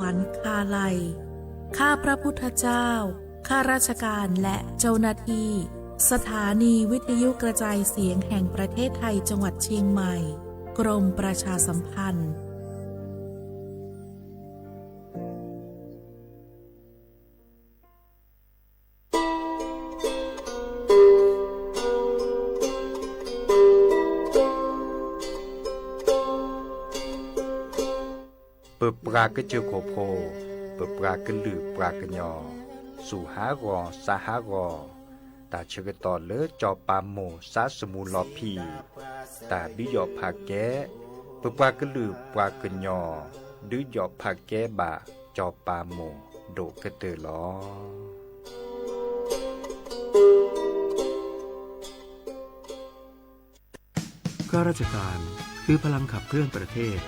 ขวัญคาลัย ข้าพระพุทธเจ้า ข้าราชการและเจ้าหน้าที่ สถานีวิทยุกระจายเสียงแห่งประเทศไทย จังหวัดเชียงใหม่ กรมประชาสัมพันธ์ ပပှၤကစၢၢ်ခိၣ်ဖိ, ပပှၤကလုာ်ပှၤကညီ, စူၢ်ဟးဂီၤ စါဟးဂီၤ, တၢ်ဆၢကတီၢ်လၢစီၤပၤမိၢ်စါစမူလီၤဖံး, တၢ်ဒုးယီၣ်ဖးကဲ, ပပှၤကလုာ်ပှၤကညီ ဒုးယီၣ်ဖးကဲဘၣ်စီၤပၤမိၢ်ဒိၣ်ကတၢၢ်လီၤ. ข้าราชการ คือพลังขับเคลื่อนประเทศ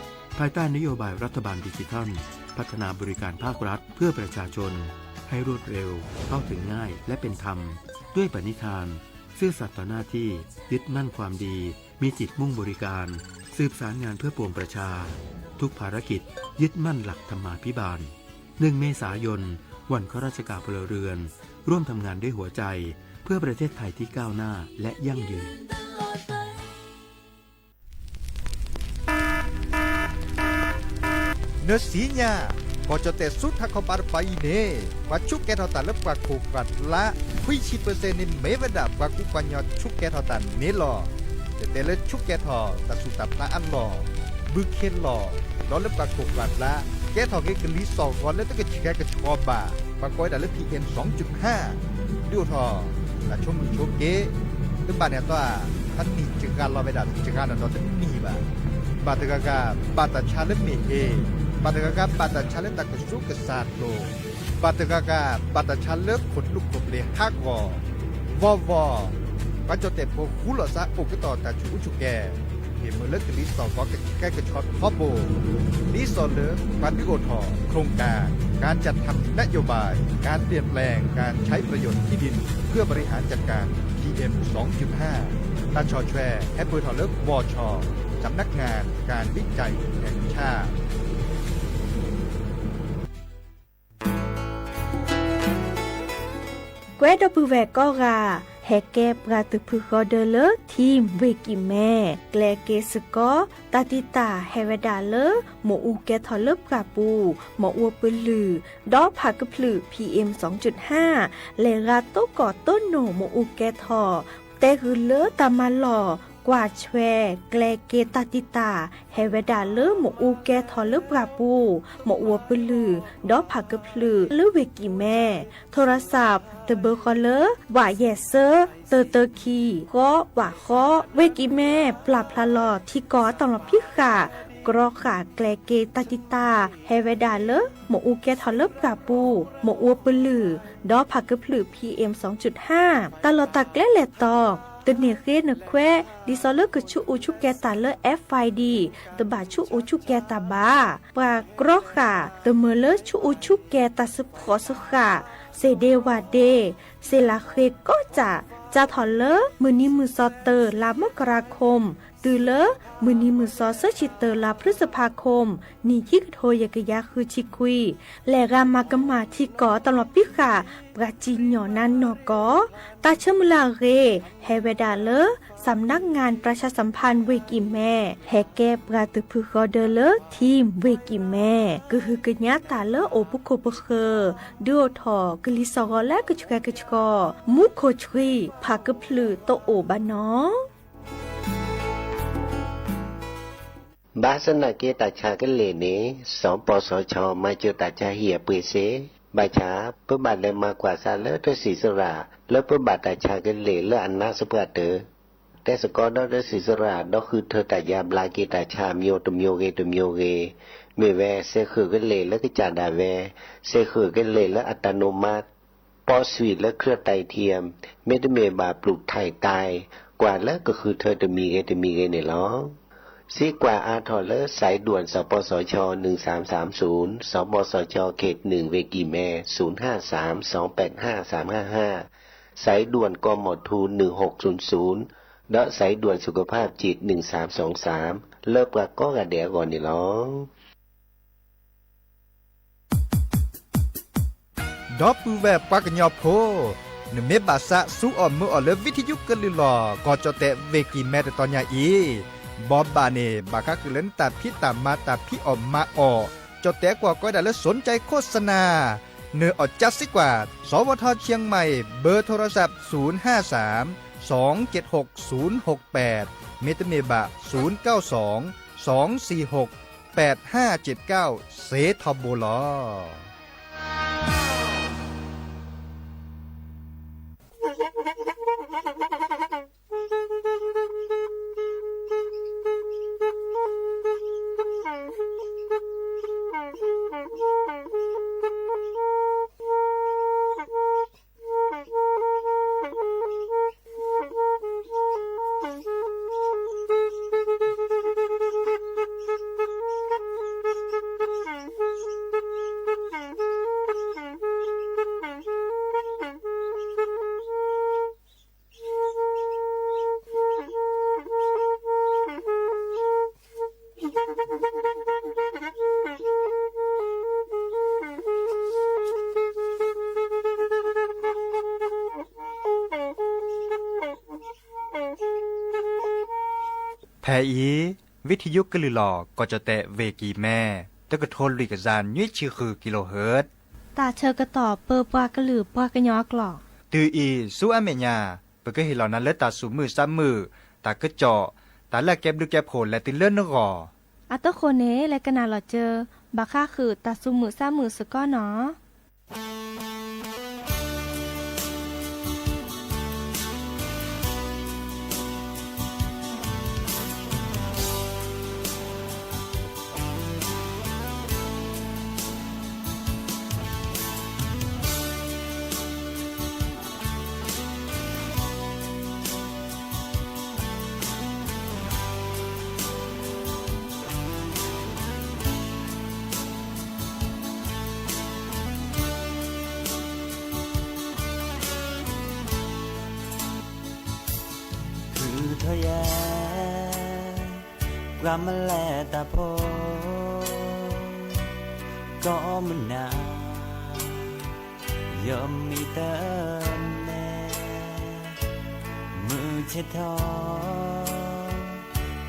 ภายใต้นโยบายรัฐบาลดิจิทัล พัฒนาบริการภาครัฐเพื่อประชาชน ให้รวดเร็ว เข้าถึงง่าย และเป็นธรรม ด้วยปณิธาน ซื่อสัตย์ต่อหน้าที่ ยึดมั่นความดี มีจิตมุ่งบริการ สืบสารงานเพื่อปวงประชา ทุกภารกิจ ยึดมั่นหลักธรรมาภิบาล หนึ่ง เมษายน วันข้าราชการพลเรือน ร่วมทำงานด้วยหัวใจ เพื่อประเทศไทยที่ก้าวหน้าและยั่งยืน နသ့ၣ်ညါ, ကီၢ်ကၠီၣ်တဲၣ်ဆူထးခီပၤတပၤအံၤန့ၣ် ပှၤဆူးကဲထီၣ်တၢ်လၢပှၤခိၣ်ပှၤလါ ခွံဆံပၢၢ်စဲၣ်န့ၣ် မ့ၢ်ဝဲဒၣ်ပှၤကူပှၤကညီဆူးကဲထီၣ်တၢ်န့ၣ်လီၤ. တတဲလၢဆူးကဲထီၣ်တၢ်ဆူးတၢ်ဖျါအလီၢ်, ဘုခ့လီၢ်, ဒီးလၢပှၤခိၣ်ပှၤလါ ကဲထီၣ်က့ၤကလံၤစိးဂီၤလၢတကဆှဲကဆှီဘၣ်, ပှၤကိးဝဲဒၣ်လၢ PM စူၣ်ဟါ, ဒုးအိၣ်ထီၣ် တၢ်ဆိမုၣ်ဆိက့, တဘၣ်န့ၣ်အသီ, တနံၣ်စှၤလီၤဝဲဒၣ် တစှၤလီၤဒီးတနံၣ်ဘၣ်. ဘၣ်တဂၤဂၤ ဘၣ်တၢ်ဆါလၢမ့ၢ်ဟ့ၣ်, ဘၣ်တဂၤဂၤ ဘၣ်တၢ်ဆါလၢတၢ်ကဆူးကစၢ်ဒိၣ်, ဘၣ်တဂၤဂၤ ဘၣ်တၢ်ဆါလၢခိၣ်သလုးခိၣ်ပျ့ၤဟးဂီၤ, ဝီဝီ ပှၤကၠီၣ်တဲၣ်ဖိဃူလိာ်သးအိၣ်ကတီၢ်တၢ်ဆူးအူဆူးကဲ, ဟ့ၣ်မုာ်လၢကလံၤစိးဂီၤကဆှဲကဆှီထီဘိ, ဒ်သိးလၢပှၤဒုးအိၣ်ထီၣ် โครงการ การจัดทำนโยบาย การเปลี่ยนแปลงการใช้ประโยชน์ที่ดิน เพื่อบริหารจัดการ PM สองจุดห้า တၢ်ဆီၣ်ထွဲ ဟဲပၢၢ်ထီၣ်လၢ วช สำนักงานการวิจัยแห่งชาติ ကွဲးဒီပုၢ်ဝဲၢ်ကိးဂၤ, ဟဲကဲပှၤတဖုဃီဒၢလၢ ထံၣ်ဝ့ၢ်ကံၢ်မဲ, ကျဲက့ၤစ့ၢ်ကီး တၢ်တံာ်တာ်ဟဲဝဲဒၣ်လၢ မ့ၣ်အူကဲထီၣ်လၢပှၢ်ပူၤ, မ့ၣ်အူပလုၢ်, ဒီးဖးကဖျုး PM စူၣ်ဟါ, လဲၤဂၤတိကိးတိနိၣ်မ့ၣ်အူကဲထီၣ်, တဲဂုာ်လၢတၢ်မၤလီၢ် ကွၢ်ထွဲ ကျဲက့ၤတၢ်တံာ်တာ် ဟဲဝဲဒၣ်လၢမ့ၣ်အူကဲထီၣ်လၢပှၢ်ပူၤ, မ့ၣ်အူပလုၢ်, ဒီးဖးကဖျုးလၢဝ့ၢ်ကံၢ်မဲ, โทรศัพท์ တဘၢဃီလၢ ဝးယဲၢ်ဆၢ တၢတၢခံ ဃီ ဝးဃီ, ဝ့ၢ်ကံၢ်မဲ ပျၢ်ဖျါလီၤထံကီၢ်အတၢ်လီၤဖံးဃာ် ကြီဃာ်ကျဲက့ၤတၢ်တံာ်တာ် ဟဲဝဲဒၣ်လၢ မ့ၣ်အူကဲထီၣ်လၢပှၢ်ပူၤ, မ့ၣ်အူပလုၢ်, ဒီးဖးကဖျုး PM စူၣ်ဟါ, တၢ်လီၢ်တၢ်ကျဲလဲၤတီၤ တန့ၢ်ဃ့နခွဲး ဒ်သိးလၢကဆူးအူဆူးကဲတၢ်လၢ FID တဘၣ်ဆူးအူဆူးကဲတၢ်ဘၣ်. ပှၤကြီဃာ် တမၢလၢဆူးအူဆူးကဲတၢ်စ့ဖှီၣ်စ့ဃာ် စ့ဒ့ဝးဒ့, စ့လးဃ့ကိးကၠၢ် စးထီၣ်လၢ မုၢ်နံၤမုၢ်သီ တၢ်လါ မကราคม တုၤလၢ မုၢ်နံၤမုၢ်သီ သၢဆံတၢ်လါ พฤษภาคม နံၣ်ခံကထိယဲၢ်ကယၤဃုဆံခွံ, လဲၤဂၤမၤကမၣ်ထံကီၢ်တၢ်လီၤဖံးဃာ် ပှၤစံၣ်ညီၣ်နါနီၢ်ကီၢ်, တၢ်ဆၢမုၢ်လၢ်အဂ့ၢ် ဟဲဝဲဒၣ်လၢ สำนักงานประชาสัมพันธ์ ဝ့ၢ်ကံၢ်မဲ, ဟဲကဲပှၤတဖုဃီဒၢလၢ ထံၣ်ဝ့ၢ်ကံၢ်မဲ, ကဟုကညးတၢ်လၢအိၣ်ပခိၣ်ပဃၢၤ, ဒုးအိၣ်ထီၣ်ကလံၤစိးဂီၤလၢကဆှဲကဆှီ, မူခိၣ်ဆှံ ဖးကဖျုးတအိၣ်ဘၣ်နီၤ. ဘၣ်ဆၣ်သနာ်က့ တၢ်ဆါကလ့ၢ်န့ၣ် စီၤပီၣ်စီၤဆီ မၤစၢၤတၢ်ဆါဟံၣ်အပှ့ၤစ့, ဘၣ်ဆၣ် ပဘၣ်လဲၤမၤကွၢ်စးလၢတၢ်စံၣ်စရၣ် လၢပဘၣ်တၢ်ဆါကလ့ၢ်လၢအနးစပှၢ်တၢၢ်, တဲစ့ၢ်ကီးဒီးတၢ်စံၣ်စရၣ် ဒီးဃုထၢတၢ်ယါဘျါက့ၤတၢ်ဆါ မျိုးတမျိုးဂ့ၤတမျိုးဂ့ၤ, မ့ၢ်ဝဲ စ့ဃုာ်ကလ့ၢ်လၢကစၢ်ဒၣ်ဝဲ, စ့ဃုာ်ကလ့ၢ်လၢ อัตโนมัติ, ပီၣ်စွံၣ်လၢ เครื่องไตเทียม, မ့တမ့ၢ်ဘၣ် ပลูกถ่ายไต, ကွၢ်လၢကဃုထၢတမံၤဂ့ၤတမံၤဂ့ၤန့ၣ်လီၤ. စ့ကွၢ်အါထီၣ်လၢ สายด่วน สปสช หนึ่งสามสามศูนย์, สปสช เขตหนึ่ง ဝ့ၢ်ကံၢ်မဲ ศูนย์ห้าสาม สองแปดห้า สามห้าห้า, สายด่วน กมธ หนึ่งหกศูนย์ศูนย์ ဒီး สายด่วนสุขภาพจิต หนึ่งสามสองสาม လၢပှၤကိးဂၤဒဲးအဂီၢ်န့ၣ်လီၤ. ဒီပုၢ်ဝဲၢ်ပှၤကညီဖိ, နမ့ၢ်ဘၣ်ဆၣ်ဆူအီၣ်မုာ်အီၣ်လၢဝံထယုကလုၢ်လီၢ် ကီၢ်ကၠီၣ်တဲၣ် ဝ့ၢ်ကံၤမဲ တတီၤညါအံၤ, ဘီဘၣ်န့ၣ် ဘၣ်ဃးဃုာ်လၢနတၢ်ဖံးတၢ်မၤတၢ်ဖံးအီၣ်မၤအီၣ်, ကၠီၣ်တဲၣ်ကွၢ်ကီဒၣ်လၢ สนใจโฆษณา, နအီၣ်ကၠါစ့ကွၢ်, สวท เชียงใหม่, เบอร์โทรศัพท์ ศูนย์ห้าสาม สองเจ็ดหก ศูนย์หกแปด, မ့တမ့ၢ်ဘၣ် ศูนย์เก้าสอง สองสี่หก แปดห้าเจ็ดเก้า စ့ထီဘိလီၤ. ဖဲအံၤ, ဝံထယုကလုၢ်လီၢ် ကီၢ်ကၠီၣ်တဲၣ် ဝ့ၢ်ကံၤမဲ, တကထိလွံၢ်ကယၤနွံဆံဃု kilohertz, တၢ်ဆၢကတီၢ်ပၢပှၤကလုာ်ပှၤကညီအကျိာ်, တုၤအံၤဆူအမဲာ်ညါ, ပကဟ့ၣ်လီၤနၤလၢတၢ်သူၣ်မုာ်သးမုာ်, တၢ်ကစီၣ်, တၢ်လၢအကဲဘျုးကဲဖှိၣ်လဲၤတုၤလၢနဂီၢ်. အတဃိန့ၣ် လဲၤကနၣ်လီၤစၢၤ, ဘၣ်ဃးဃုာ်တၢ်သူၣ်မုာ်သးမုာ်စ့ၢ်ကီးနီၤ. ထုးထီၣ်ယဲ ပှၤမၤလဲၤတၢ်ဖိ ကိးမုၢ်နၤ ယမံၤတန့ၢ် မုၢ်ဆ့ၣ်ထီၣ်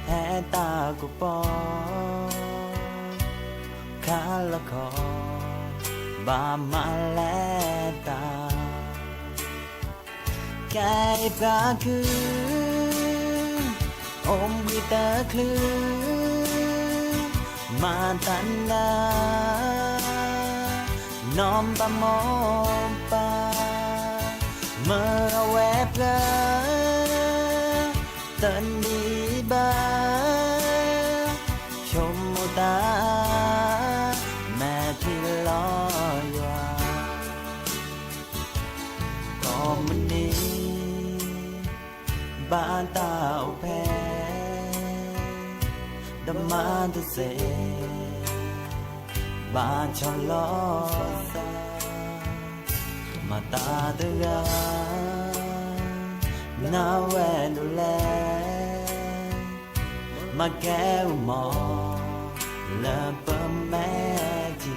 ဟဲတၢ်ကပီၤ ခါလီၤခီ ဘၣ်မၤလဲၤတၢ် ကဲအံၤပှၤကုၢ် အိၣ်ဘှံးတချုး မၤတၢ်နၢ နီၢ်ဘၣ်မိၢ်ပၢ် မၢအဝဲပျၢၤ တနံၤဘၣ် ဆိကမိၣ်တၢ် မဲာ်ထံလီၤယွၤ ကိးမုၢ်နံၤ ဘၣ်တၢ်အိၣ်ဖျဲၣ် ဒီးမၤတစဲး ဘၣ်ဆီၣ်လီၤသး မၤတၢ်တဂၤ နဝဲဒၣ်လဲၣ် မၤကဲအမီၢ် လၢပမဲာ်ထံ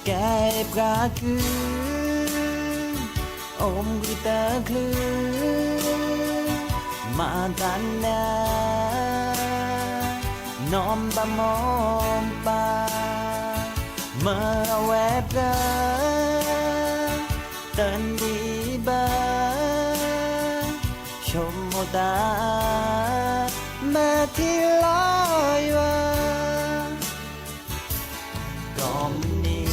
ကဲပှၤကုၢ် အိၣ်ဘှံးတချုး မၤတၢ်နၢ နီၢ်ဘၣ်မိၢ်ပၢ် မၢအဝဲပျၢၤ တနံၤဘၣ် ဆိကမိၣ်တၢ် မဲာ်ထံလီၤယွၤ ကိးမုၢ်နံၤ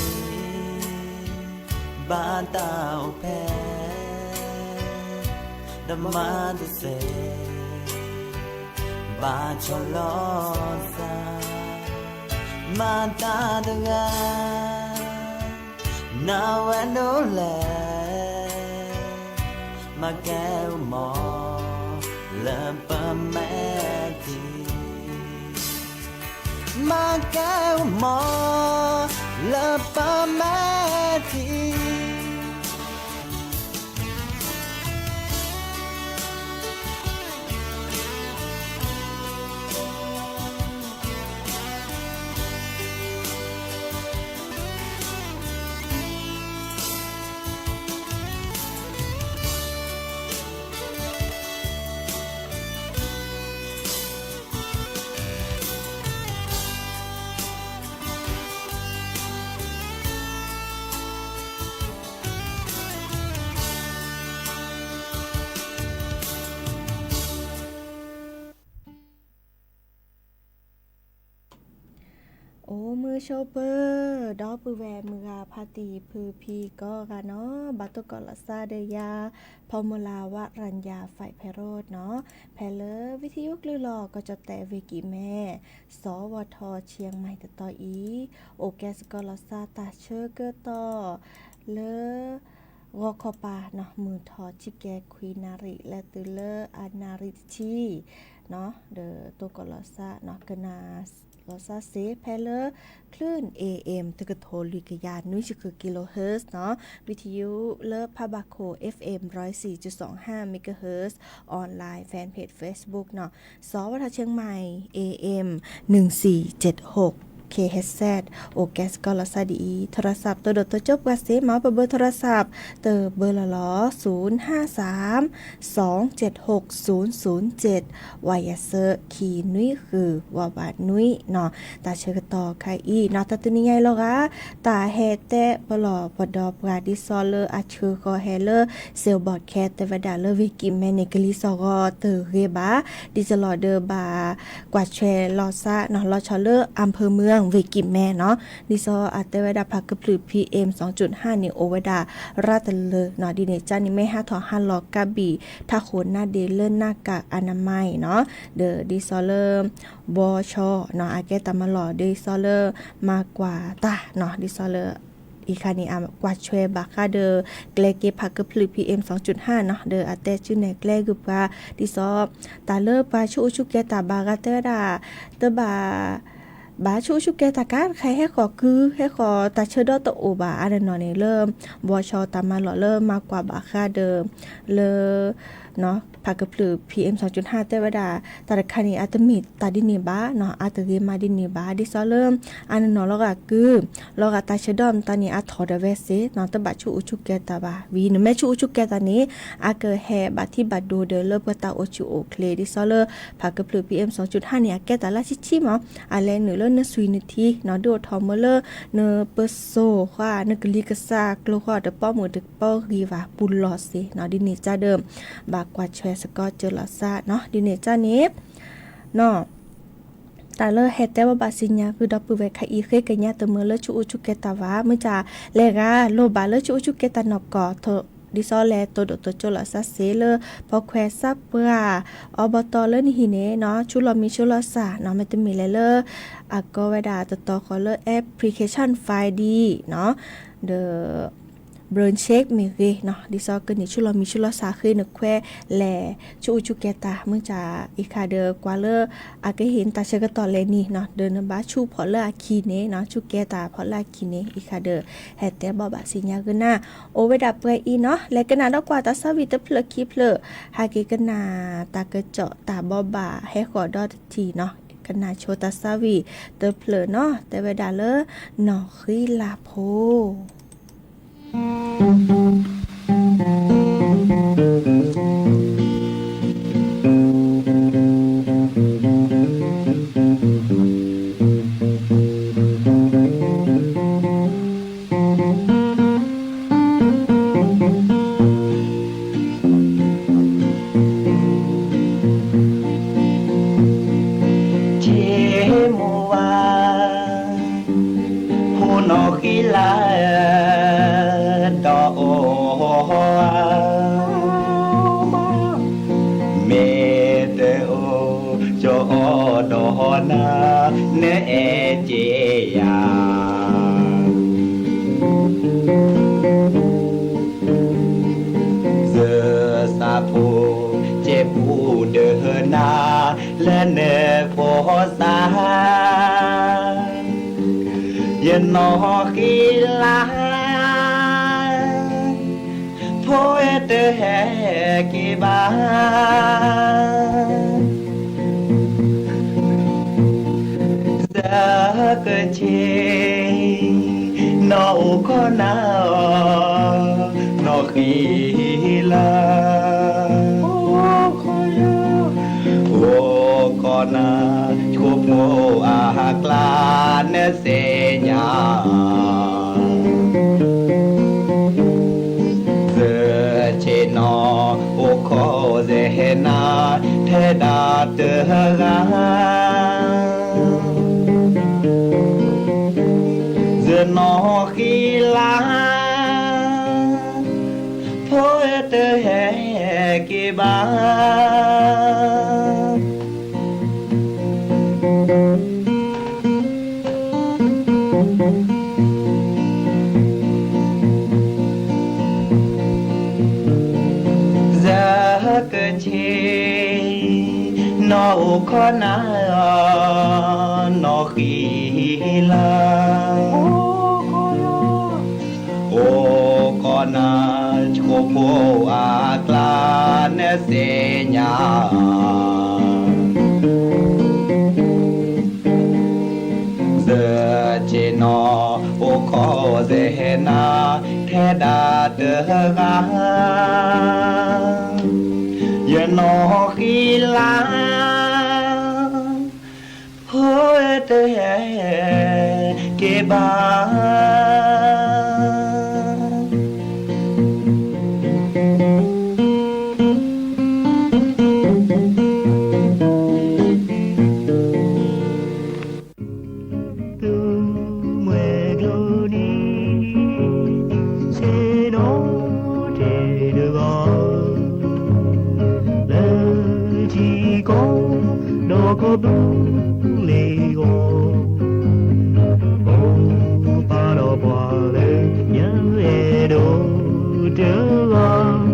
ဘၣ်တၢ်အိၣ်ဖျဲၣ် ဒီးမၤတစဲး ပာ်ဆီၣ်လီၤသး, မၤတၢ်တဂၤ, နဝဲဒၣ်လဲၣ်, မၤကဲအမီၤ လၢပမဲာ်ထံ, မၤကဲအမီၤ လၢပမဲာ်ထံ. အိၣ်မုာ်ဆိးပၢၤ ဒီပုၢ်ဝဲၢ်မုၢ်ဂၤဖါတံၢ်ဖုဖံကိးဂၤနီၤ, ဘၣ်တိၢ်ကီးလိာ်သးဒီးယၤ ဖီမူလၤ ဝရၣ်ယၤ ဖဲးဖဲးရိၣ်နီၤ, ဖဲလၢဝံထံယိၣ်ကျုၢ်လီၤ ကီၢ်ကၠီၣ်တဲၣ် ဝ့ၢ်ကံၢ်မဲ စီၤဝီၤထီၣ် ခၠ့ၣ်မၢၣ် တတီၤအံၤ, အိၣ်ကဲစ့ၢ်ကီးလိာ်သးတၢ်ဆၢကတီၢ် လၢ ဂီၤခီပၤနီၤ မုၢ်ထီၣ်ဆံကဲခွံနၣ်ရံၣ် လဲၤတုၤလၢအနၣ်ရံၣ်တဆံ ဒီးတိၢ်ကီးလိာ်သးနီၤ ကနၣ်လိာ်သးစ့ၢ် ဖဲလၢ คลื่น เอเอ็ม တကထိလွံၢ်ကယၤနွံဆံဃု kilohertz နီၤ, ဝံထံယိၣ်လၢဖးဘၣ်ခိၣ် เอฟเอ็ม ร้อยสี่จุดสองห้าเมกะเฮิรตซ์ ออนไลน์ แฟนเพจ Facebook နီၤ, စီၤဝီၤထီၣ် ခၠ့ၣ်မၢၣ် เอเอ็ม หนึ่งสี่เจ็ดหก เคเอชเซด အိၣ်ကဲစ့ၢ်ကီးလိာ်သးဒ်အံၤ, ထိရစးဖ် တိၢ်ဒိၣ်တိစၢၤပှၤစ့ၢ် မၤပဘၢထိရစးဖ် တဘၢလီၤလီၤ ศูนย์ห้าสาม สองเจ็ดหกศูนย์ศูนย์เจ็ด ဝၤယၤစၢ ခံနွံဃု ဝၤဘၣ်နွံနီၤ, တၢ်ဆၢကတီၢ်ခါအံၤနီၤ တၢ်တနံၤညါအံၤလီၤဂာ် တၢ်ဟဲတဲပလီၢ်ပဒီပှၤဒ်သိးလၢအဆၢဃီၤဟဲလၢ စ့ဘီၣ်ခဲ တဲဝဲဒၣ်လၢဝ့ၢ်ကံၢ်မဲန့ၣ် ကလံၤစိးဂီၤတဂ့ၤဘၣ်, ဒ်သိးလီၤဒီးဘၣ်ကွၢ်ဆွဲလိာ်သးနီၤ လီၤဆီလၢ อำเภอเมือง ဝ့ၢ်ကံၢ်မဲနီၤ, ဒ်သိးအတဲဝဲဒၣ်ဖးကဖျၢၣ် PM สองจุดห้า န့ၣ် အိၣ်ဝဲဒၣ်ရၤတလၢနီၤ, ဒ်န့ၣ်ကန့ၣ် မ့ၢ်ဟးထီၣ်ဟးလီၤကးဘံၣ် ထးခိၣ်နါဒ့လၢ หน้ากากอนามัย နီၤ, ဒီးဒ်သိးလၢ ဘီဆီနီၤ အကဲတၢ်မၤလီၢ် ဒ်သိးလၢ မၤကွၢ်တၢ်နီၤ ဒ်သိးလၢ အံၤခါန့ၣ် အကွၢ်ဆွဲဘၣ်ဃးဒီး ကျဲက့ၤဖးကဖျၢၣ် PM สองจุดห้า နီၤ ဒီးအတဲဆူနဲၣ်ကျဲဂုၤပှၤ ဒ်သိး တၢ်လၢပှၤဆူၣ်အိၣ်ဆူၣ်ကဲတၢ်ဘၣ်ဂၤတဲဝဲဒၣ် တဘၣ် ဘၣ်ဆူၣ်အိၣ်ဆူၣ်ကဲတၢ်ကါတခါ ဟဲဃီၤကု ဟဲဃီၤတၢ်ဆၢဒီတအိၣ်ဘၣ် အါန့ၣ်နီၤန့ၣ်လၢ ဘီဆီတၢ်မၤလီၢ်လၢမၤကွၢ်ဘၣ်ဃးဒီး လၢ ဖးကဖျၢၣ် PM สองจุดห้า တဲဝဲဒၣ် တၢ်တခါန့ၣ် အတမ့ၢ်တၢ်ဒ်န့ၣ်ဘၣ်နီၤ အတဂ့ၤမးဒ်န့ၣ်ဘၣ် ဒ်သိးလၢ အါန့ၣ်နီၤလီၤဂာ်ကု လီၤဂာ်တၢ်ဆၢဒီမတၤန့ၣ် အထီၣ်ဒီးဝဲစ့ၢ်နီၤ တဘၣ်ဆူၣ်အိၣ်ဆူၣ်ကဲတၢ်ဘၣ် ဝံၤနမ့ၢ်ဆူၣ်အိၣ်ဆူၣ်ကဲတၢ်န့ၣ် အကဟဲဘၣ်ထံဘၣ်ဒိဒီးလၢပှၤတၢ်အိၣ်ဆူၣ်အိၣ်ချ့ ဒ်သိးလၢ ဖးကဖျၢၣ် PM สองจุดห้า န့ၣ် အကဲတၢ်လၢဆံးဆံးမး အလဲၤနုာ်လၢနစွံနထံနီၤ ဒုးအိၣ်ထီၣ်မ့ၢ်လၢ နပစိာ်ဃီ နကလံၤကစၢ်ကျိဃီ တပီမုၣ်တပီဂံၤဘၣ် ပူၤလီၢ်စ့ၢ်နီၤ ဒ်န့ၣ်ကဒီး ဘၣ်ကွၢ်ဆွဲစ့ၢ်ကီးစၢၤလိာ်သးနီၤ ဒ်န့ၣ်ကန့ၣ် နီၤ တၢ်လၢဟဲတဲဘၣ်ဘၣ်စံးညါ ဂုၢ်ဒီပုၢ်ဝဲၢ်ခါအံၤ ဃ့ကညးတမုာ်လၢဆူၣ်အိၣ်ဆူၣ်ကဲတၢ်ဘၣ် မ့ၢ်တၢ်လဲၤဂၤလိၣ်ဘၣ်လၢဆူၣ်အိၣ်ဆူၣ်ကဲတၢ်နီၢ်ကီၢ် ဒ်သိးလဲၤတိၢ်ဒိၣ်တိစၢၤလိာ်သးစ့ၢ်လၢ ဖီခွဲးစးပှၢ် အီဘီတီလၢနဟံၣ်န့ၣ်နီၤ ဆူၣ်လီၤမံဆူၣ်လီၤစၢ်နီၤ မ့တမ့ၢ်လဲၤလၢ အကီဝဲဒၣ်တတီၤဃီလၢ application file ဒ်နီၤ ဒီး ဘြၢၣ်ဆ့ၣ်မ့ၢ်ဂ့ၤနီၤ ဒ်သိးကန့ၢ်ဆူၣ်လီၤမံဆူၣ်လီၤစၢ်ဃ့နခွဲးလဲၣ် ဆူၣ်အိၣ်ဆူၣ်ကဲတၢ် မ့ၢ်တၢ်အံၤခါဒီး ကွၢ်လၢ အကဟ့ၣ်နတၢ်ဆၢကတီၢ်လဲၣ်န့ၣ်နီၤ ဒီးနဘၣ်ဆူၣ်ဖီၣ်လၢအခံန့ၣ်နီၤ ဆူၣ်ကဲတၢ်ဖီၣ်လၢအခံန့ၣ် အံၤခါဒီး ဟဲတဲဘၣ်ဘၣ်စံးညါဂုၢ်နၤ အိၣ်ဝဲဒၣ်ပှဲၤအံၤနီၤ လဲၤကနၣ်ဒီးကွၢ်တၢ်သးဝံၣ်တဖျၢၣ်ခံဖျၢၣ် ဟဲက့ၤကနၣ်တၢ်ကစီၣ်တၢ်ဘိးဘၣ်ဟဲဃီၤဒီတထံၣ်နီၤ ကနၣ်ဆိတၢ်သးဝံၣ်တဖျၢၣ်နီၤ တဲဝဲဒၣ်လၢ နီၢ်ဃံလၤဖိ ဆ့မိၢ်ဝါ ဖိနီၢ်ဃံလၤ ဒီးအိၣ် မ့ၢ်တအိၣ် ကၠီ နၤ နအဲၣ်က့ၤယၤ စၢၤစးဖိ ကဲပူၤဒၢနၤ လၢနဖိသၣ် ယနီၢ်ဃံလၤ ဖိတဟဲက့ၤဘၣ် စကဆ့ နီၢ်အိၣ်ခိးနၤ နီၢ်ဃံလၤ အိၣ်ခိးနၤ ဆိဖိအကျါ နသ့ၣ်ညါ စကဆ့နီၢ်အိၣ်ခိးစ့ၢ်နၤ ထဲဒၣ်တဂၤ ယနီၢ်ဃံလၤ ဖိတဟဲက့ၤဘၣ် စကဆ့ နီၢ်အိၣ်ခိးနၤ နီၢ်ဃံလၤ အိၣ်ခိးနၤ ဆိဖိအကျါ နသ့ၣ်ညါ စကဆ့နီၢ် အိၣ်ခိးစ့ၢ်နၤ ထဲဒၣ်တဂၤ ယနီၢ်ဃံလၤ ဖိတဟဲက့ၤဘၣ် သူမှဲကျိနံၤ ဆ့ၣ်နီၤထဲတဂၤ လၢထံကီၢ် ဒီးကီၢ်သူလ့ၤဂီၢ် အိၣ်ပာ်ဒီးပှၤလၢ ယအဲၣ်ဒိးတဂၤ လၢ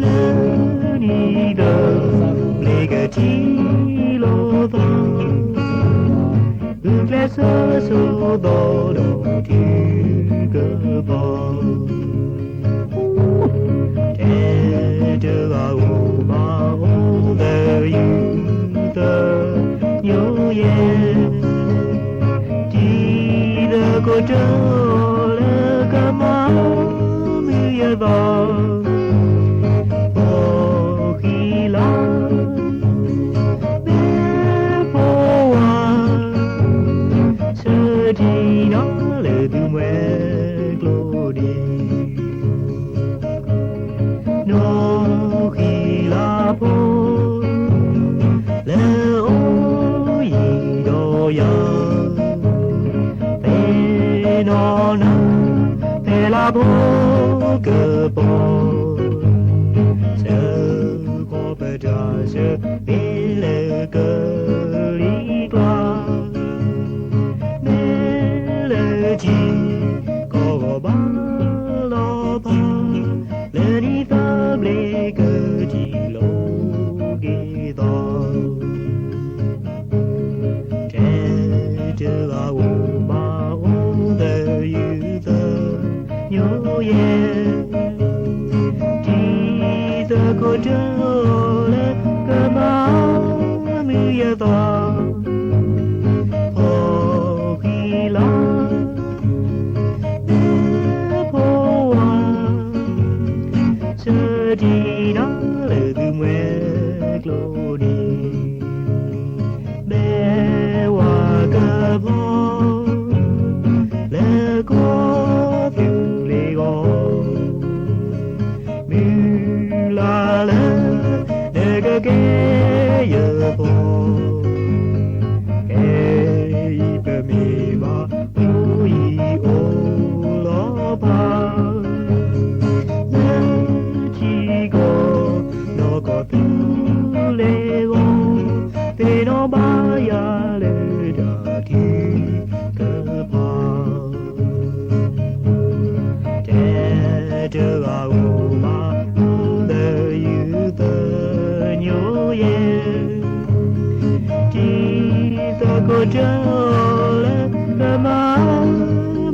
နံၣ်သဘျ့ကထံၣ်လိာ်သး ဂုာ်ကျဲးစၢးဆိးသီဒီးထုကဖၣ် ထဲတဂၤဧိၤဘၣ်အိၣ်သယုၢ်သ ညိယဲ တံၤသကိးတၢၢ်လၢကမၤမုာ်ယသး ဖိဃံလၤ မ့ၢ်ဖိဝၤ ဆၢထံနီၤလၢသူမှဲကျိနံၤ နီၢ်ဃံလၤဖိ လၢအိၣ်ယံၤဒီးယၤ သ့ၣ်နီၣ်နၤ ဖဲလၢဖိကပီၤ ဆၢကတီၢ်ပတၢ်ဆၢ မ့ၢ်လၢကလံၤကျါ မ့ၢ်လၢထံကီၢ်ဂီၢ်ဘၣ်လီၤဖး လၢနံၣ်သဘျ့ကထံၣ်လိာ်က့ၤသး ထဲတဂၤဧိၤဘၣ်အိၣ်သယုၢ်သ ညိယဲ တံၤသကိးတၢၢ်လၢကမၤမုာ်ယသး ဖိဃံလၤ မ့ၢ်ဖိဝၤ ဆၢထံနီၤလၢသူမှဲကျိနံၤ ဘဲဝါကဖီ လၢကီၢ်သူလ့ၤဂီၢ် မုၢ်လၢ်လၢ နကကဲယဖီ ခဲအံၤပမ့ၢ်ဘၣ် အိၣ်ယံၤအိၣ်လီၤဖး လၢထံကီၢ် ဒီးကီၢ်သူလ့ၤဂီၢ် သ့ၣ်နီၣ် ဘါယွၤလၢတၢ်ထုကဖၣ်, တဲတဂၤဧိၤဘၣ် အိၣ်သယုၢ်သညိယဲၢ်, တံၤသကိးတၢ်လၢမၤ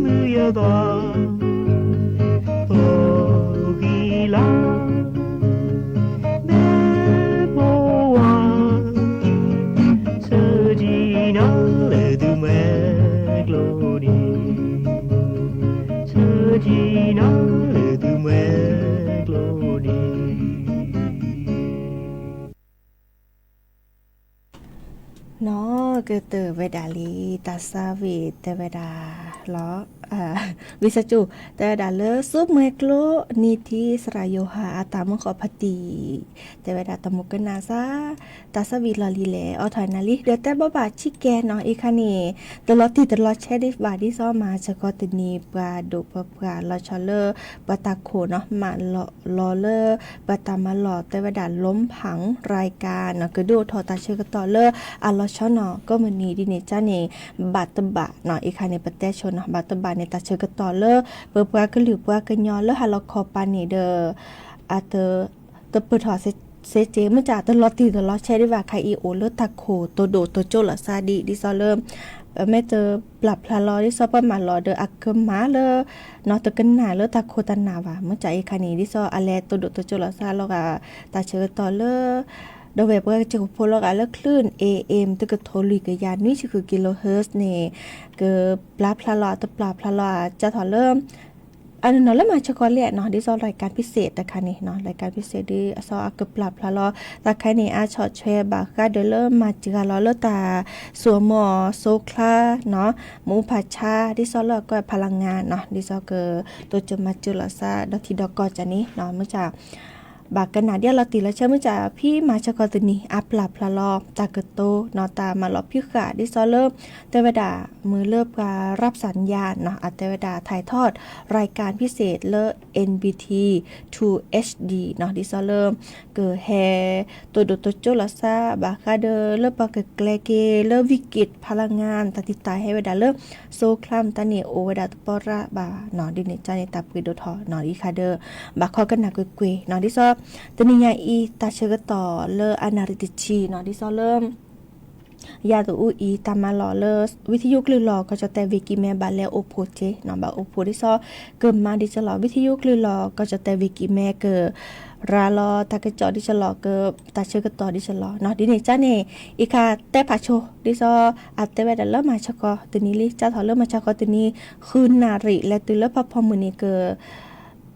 မုာ်ယသး ဖိဂံၢ်လါ မ့ၢ်ဖိဝါ, ဆၢထံၣ်နၤလၢသုမဲာ်ကျိၤန့ၣ်, ဆၢထံၣ်နၤလၢသုမဲာ်ကျိၤန့ၣ်. နီၢ်ကတၢၢ်ဝဲဒၣ်လံ တၢ်ဆါဝံၣ်တဲဝဲဒၣ်လီၤ, ဝံသးစူၤ တဲဝဲဒၣ်လၢ စုမဲာ်ကျိၤနံၤထံး သရၣ်ယိၤဟၣ်အတၢ်မၢဃီၤဖးတံၢ်, တဲဝဲဒၣ်တၢ်မူကနၣ်စၢ် တၢ်ဆါဝံၣ်လီၢ်လံၤလဲၣ် အိးထီၣ်နၤလံ ဒီးတဲဘၣ်ဘၣ်ဆံးကဲနီၤ အံၤခါန့ၣ် တလီၤတံၢ်တလီၤဆဲးဒံးဘၣ် ဒ်သိးမၤစၢၤကီးတနံၤ ပှၤဒိၣ်ပပှၢ်လီၤဆီလၢ ပှၤတၢ်ခိၣ်နီၤ မၢလီၤလီၤလၢ ပှၤတၢ်မၤလီၢ် တဲဝဲဒၣ် လီဖၣ်ရၤကၤနီၤ ကဒုးအိၣ်ထီၣ်တၢ်ဆၢကတီၢ်လၢ အလီၤဆီနီၤ ကိးမုၢ်နံၤဒ်န့ၣ်ကါန့ၣ် ဘၣ်တဘၣ်နီၤ အံၤခါန့ၣ် ပတဲဆိနီၤ ဘၣ်တဘၣ်န့ၣ် တၢ်ဆၢကတီၢ်လၢ ပပှၤကလုာ်ပှၤကညီလၢဟးလီၤခီပၤန့ၣ်ဒီး အတ တပၢၢ်ထီၣ်စ့စ့ မ့ၢ်တၢ်တလီၤတံၢ်တလီၤဆဲးဒံးဘၣ် ခါအံၤအိၣ်လၢတၢ်ခိၣ်တဒိၣ်တကၠိလီၤစၢ်ဒံး ဒ်သိးလၢ မ့ၢ်တပျၢ်ဖျါလီၤ ဒ်သိးပှၤမၤလီၤဒီးအကမၣ်လၢ နီၤတကနၣ်လၢတၢ်ခိၣ်တၢ်နၢ်ဘၣ် မ့ၢ်တၢ်အံၤခါန့ၣ် ဒ်သိးအလဲၤတဒိၣ်တကၠိလီၤစၢ်လီၤဂာ် တၢ်ဆၢကတီၢ်လၢ ဒီးဝဲပှၤကစၢၢ်ခိၣ်ဖိလီၤဂာ်လၢချုး AM တကထိလွံၢ်ကယၤနွံဆံဃု kilohertz န့ၣ် ကပျၢ်ဖျါလီၤ အတပျၢ်ဖျါလီၤ အကၢ်ထီၣ်လၢ အနီၢ်နီၢ်လၢမၤဆၢကီးလံနီၤ ဒ်သိး ရၤကၣ်ဖံစ့း တခါန့ၣ် ရၤကၣ်ဖံစ့း ဒ်အသိးအကပျၢ်ဖျါလီၤ တၢ်ခါန့ၣ် အဆီၣ်ထွဲဘၣ်ဃးဒီးလၢ မၤစှၤလီၤလၢတၢ်စိာ်မီၢ်စိချါနီၤ မူဖးဆါ ဒ်သိးလၢအကီၢ်ဖးလီၤငါနီၤ ဒ်သိးက တိစၢၤမၤစၢၤလီၤစၢ် ဒီထံဒီကီၢ်ကန့ၣ်နီၤ မ့ၢ် ဘၣ်ကနၣ်ဒ်အလီၤတံၢ်လီၤဆဲး မ့ၢ်တၢ်ဖံမၤဆၢကီးတနံၤ အပျၢ်ဖျါလီၤ တၢ်ကတိၤနီၤ တၢ်မၤလီၤဖံးဃာ် ဒ်သိးလၢ တဲဝဲဒၣ် မုာ်လၢပှၤ ရၢ်စၣ်ညါ နီၤ အတဲဝဲဒၣ် ถ่ายทอด รายการพิเศษ လၢ NBT two HD နီၤ ဒ်သိးလၢ ကဟဲ တဒိၣ်တကၠိလီၤစၢ် ဘၣ်ဃးဒီးလၢပှၤကကျဲက့ၤလၢ ဝံက့းဖးလီၤငါ တၢ်တံာ်တာ်ဟဲဝဲဒၣ်လၢ စိချါမတၤန့ၣ် အိၣ်ဝဲဒၣ်တပီၢ်ရၣ်ဘၣ်နီၤ ဒ်န့ၣ်ကါန့ၣ် တၢ်ပှ့ၤဒိၣ်ထီၣ်နီၤ အံၤခါဒီး ဘၣ်ခီကနၣ်ကွ့ၢ်ကွ့ၢ်နီၤ ဒ်သိး တနံၤညါအံၤ တၢ်ဆၢကတီၢ်လၢအနၣ်ရံၣ်တဆံနီၤ ဒ်သိးလၢ ယၤတအူအံၤ တၢ်မၤလီၢ်လၢ ဝံသယုၢ်ကျုၢ်လီၤ ကီၢ်ကၠီၣ်တဲၣ် ဝ့ၢ်ကံၢ်မဲ ဘၣ်လဲၤအိၣ်ဖှိၣ်က့ၤနီၤ ဘၣ်အိၣ်ဖှိၣ်ဒ်သိး ကမၤဒ်ကၠီလီၤ ဝံသယုၢ်ကျုၢ်လီၤ ကီၢ်ကၠီၣ်တဲၣ် ဝ့ၢ်ကံၢ်မဲ ကရၤလီၤ တၢ်ကစီၣ်ဒ်ကၠီလီၤ ကတၢ်ဆၢကတီၢ်ဒ်ကၠီလီၤနီၤ ဒ်န့ၣ်ကါန့ၣ် အံၤခါတဲဖးဆိ ဒ်သိး အတဲဝဲဒၣ်လၢမၤဆၢကီးတနံၤလံ ကၢ်ထီၣ်လၢမၤဆၢကီးတနံၤ ဃုနၣ်ရံၣ် လဲၤတုၤလၢဖးဖီမုၢ်နံၤက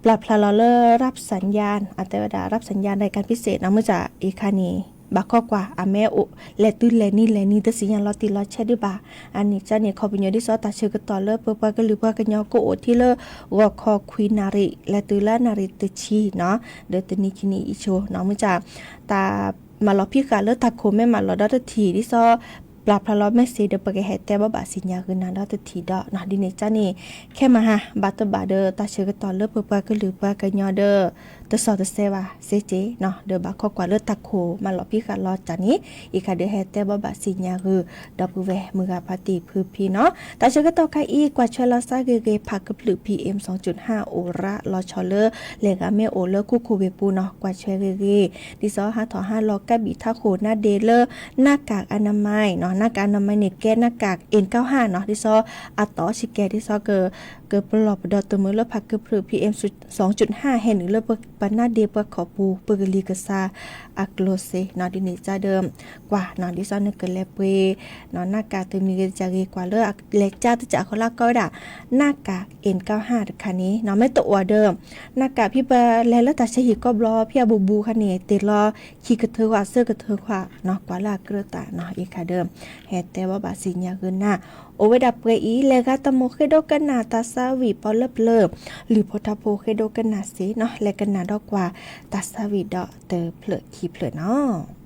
ပျၢ်ဖျါလီၤလၢ ရၢ်စၣ်ညါ အတဲဝဲဒၣ် ရၢ်စၣ်ညါ ရၤကၣ်ဖံစ့းနီၤ မ့ၢ်တၢ်အံၤခါန့ၣ် ဘၣ်ခီကွၢ် အမ့ၢ်အိၣ်လဲၤတုၤလဲၤနံၤလဲၤနံၤ တသ့ၣ်ညါလီၤတံၢ်လီၤဆဲးဒံးဘၣ် အန့ၣ်ကါန့ၣ် ခီပညီဒ်သိး တၢ်ဆၢကတီၢ်လၢပပှၤကလုာ်ပှၤကညီကအိၣ်ထံလၢ ဂီၤခီခွံနၣ်ရံၣ် လဲၤတုၤလၢနၣ်ရံၣ်တဆံနီၤ ဒီးတနံၤခံနံၤအံၤဆိနီၤ မ့ၢ်တၢ် တၢ်မၤလီၤဖံးဃာ်လၢတၢ်ခိၣ်မ့ၢ်မၤလီၤဒီးတထံၣ် ဒ်သိး ပျၢ်ဖျါလီၤ message ဒီး ပကဟဲတဲဘၣ်ဘၣ်စံၣ်ညါဂ့ၤနၤဒီးတထံၣ်ဒီးနီၤ ဒ်န့ၣ်ကါန့ၣ် ခဲမဟါ ဘၣ်တဘၣ်ဒီး တၢ်ဆၢကတီၢ်လၢပပှၤကလုာ်ပှၤကညီဒီး တစီၣ်တဆဲးဘၣ်စ့စ့နီၤ ဒီးဘၣ်ခီကွၢ်လၢတၢ်ခိၣ်မၤလီၤဖံးဃာ်လီၤတၢ်န့ၣ် အံၤခါဒီးဟဲတဲဘၣ်ဘၣ်စံၣ်ညါဂ့ၤ ဒီပုၢ်ဝဲၢ်မုၢ်ဂၤဖါတံၢ်ဖုဖံနီၤ တၢ်ဆၢကတီၢ်ခါအံၤ ကွၢ်ဆွဲလီၤစၢ်ဂ့ၤဂ့ၤ ဖးကဖျုး PM စူၤကၠုၣ်ဟါ အိၣ်ရၣ်လီၤဆီလၢ လဲၤဂၤမ့ၢ်အိၣ်လၢခိခိၣ်ဝ့ၢ်ပူၤနီၤ ကွၢ်ဆွဲဂ့ၤဂ့ၤ ဒ်သိးဟးထီၣ်ဟးလီၤကဘံၣ်ထးခိၣ်နါဒ့လၢ หน้ากากอนามัยနီၤ หน้ากากอนามัยန့ၣ် ကဲ หน้ากาก N เก้าห้าနီၤ ဒ်သိး အတီၢ်ဆံးကဲ ဒ်သိးက ကပလီၢ်ပဒီတမုာ်လၢဖးကဖျုး PM စူၤကၠုၣ်ဟါ ဟဲနုာ်လၢပနါဒ့ပှၤခိၣ်ပူၤ ပကလံၤကစၢ်အကျိၤစ့နီၤ ဒ်န့ၣ်ကါဒီး ကွၢ်နီၤ ဒ်သိးနကလဲၤပှ့ၤနီၤ หน้ากากတမံၤဂ့ၤတကးဂ့ၤ ကွၢ်လၢလဲၤကါတကးဃီလၢကီဝဲဒၣ် หน้ากาก N เก้าห้าတခါန့ၣ်နီၤ မ့ၢ်တအိၣ်ဒီး หน้ากากဖဲပလဲၤလၢတၢ်ဆါဟံၣ်ကီးဘျီ ဖဲအဘူးဘူးခါန့ၣ် တ့ၢ်လီၤခံကထၢခွါ သၢကထၢခွါနီၤ ကွၢ်လၢအကြၢးသးနီၤ အံၤခါဒီး ဟဲတဲဘၣ်ဘၣ်စံၣ်ညါဂ့ၤနၤ အိၣ်ဝဲဒၣ်ပှဲၤအံၤ လဲၤဂၤတမုာ်ဃ့ဒိကနၣ်တၢ်ဆါဝံၣ်ပီလၢပျၢၤ လုၢ်ဖိထါဖိဃ့ဒိကနၣ်စ့နီၤ လဲၤကနၣ်ဒီးကွၢ် တၢ်ဆါဝံၣ်ဒီးတဖျၢၣ်ခံဖျၢၣ်နီၤ.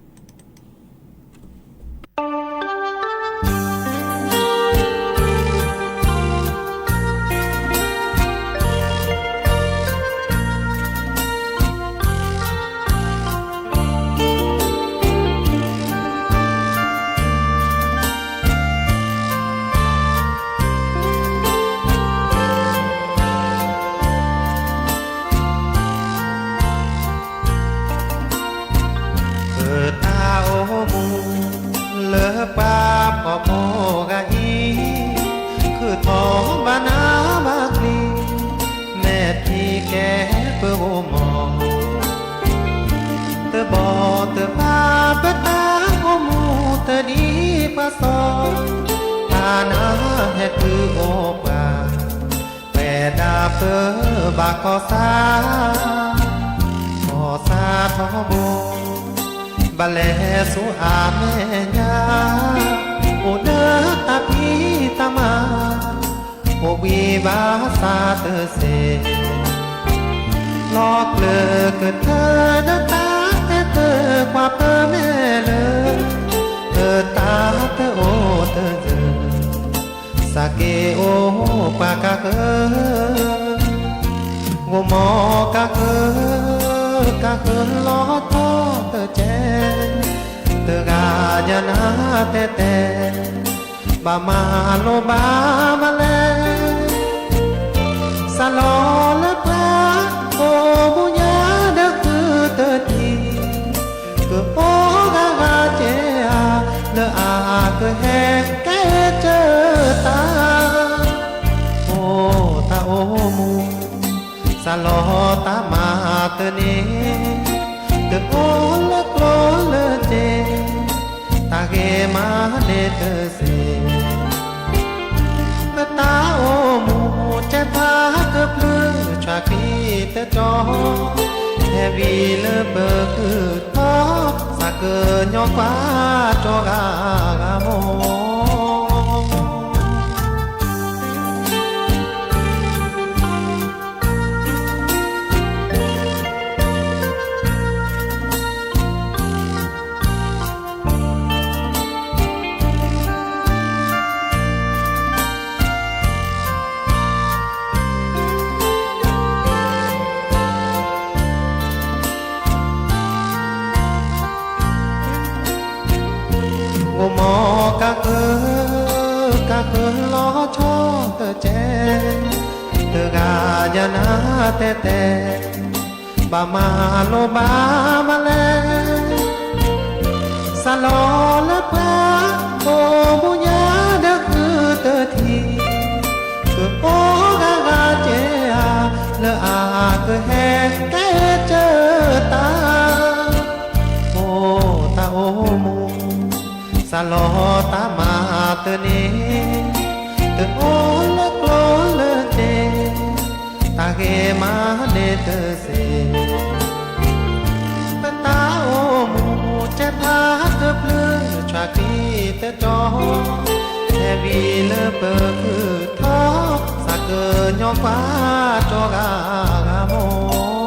တၢ်ဖိဂၤအံၤ ခုၣ်ထီၣ်ဘၣ်နးဘၣ်ကျံ, မဲာ်ထံကဲပဂိၢ်မီၢ်, တဘီတဘါပတၢ်အိၣ်မူတဒ်ပှၤစီၤ, တၢ်နါဟဲတုၤအိၣ်ပှၤ ပှဲၤဒၣ်ပဘၣ်ကီၢ်ဆၣ်, ကီၢ်ဆၣ်ထီဘိ, ဘၣ်လဲၤဆူအမဲာ်ညါ, အိၣ်လၢတၢ်ဖံးတၢ်မၤ, အိၣ်ဘှံးဘၣ်ဆၣ်တစ့ၢ်, လီၤကျၢၤကတၢၢ်ဒီးတၢ်အဲၣ်တၢ်ကွၢ်ပမဲာ်လၢ, အတၢ်တအိၣ်တစၢၤ စးက့ၤအိၣ်ပှၤကါဃၢၤ, ဂိၢ်မီၢ်ကါဃၢၤ, ကါဃၢၤလီၤထီၣ်တကဲ, တဂၤညါနၤတဲတဲ, ဘၣ်မၤလိဘၣ်မၤလဲၣ်, စးလီၤလၢပှၤ အိၣ်မူညါဒီးဃုတထံၣ်, ကအိၣ်ဂၤဂၤကဲဧါ, လၢအကဟဲကဲကၢတၢ်, အိၣ်တၢ်အိၣ်မူ စးလီၤတၢ်မၤတန့ၢ်, တအိၣ်လၢကျိလၢစ့, တၢ်ဂ့ၤမၤန့ၢ်တစ့ၢ်, ပတၢ်အိၣ်မူကဲဖးကဖျၢၣ် ဆွးဃံတတီၤ, ဟဲဝံၤလၢပဃုထီၣ်, စးကညီကွၢ်ကၠီဂၤဂၤမီၢ် ဂိၢ်မီၢ်ကါဃၢၤ, ကါဃၢၤလီၤဆီတကဲ, တဂၤညါနၤတဲတဲ, ဘၣ်မၤလိဘၣ်မၤလဲၣ်, စးလီၤလၢပှၤ အိၣ်မူညါဒီးဃုတထံၣ်, ကအိၣ်ဂၤဂၤကဲဧါ, လၢအကဟဲကဲကၢတၢ်, အိၣ်တၢ်အိၣ်မူ စးလီၤတၢ်မၤတန့ၢ်, တအိၣ်လၢကျိလၢစ့, တၢ်ဂ့ၤမၤန့ၢ်တစ့ၢ်, ပတၢ်အိၣ်မူကဲဖးကဖျၢၣ် ဆွးဃံတတီၤ, ဟဲဝံၤလၢပဃုထီၣ်, စးကညီကွၢ်ကၠီဂၤဂၤမီၢ်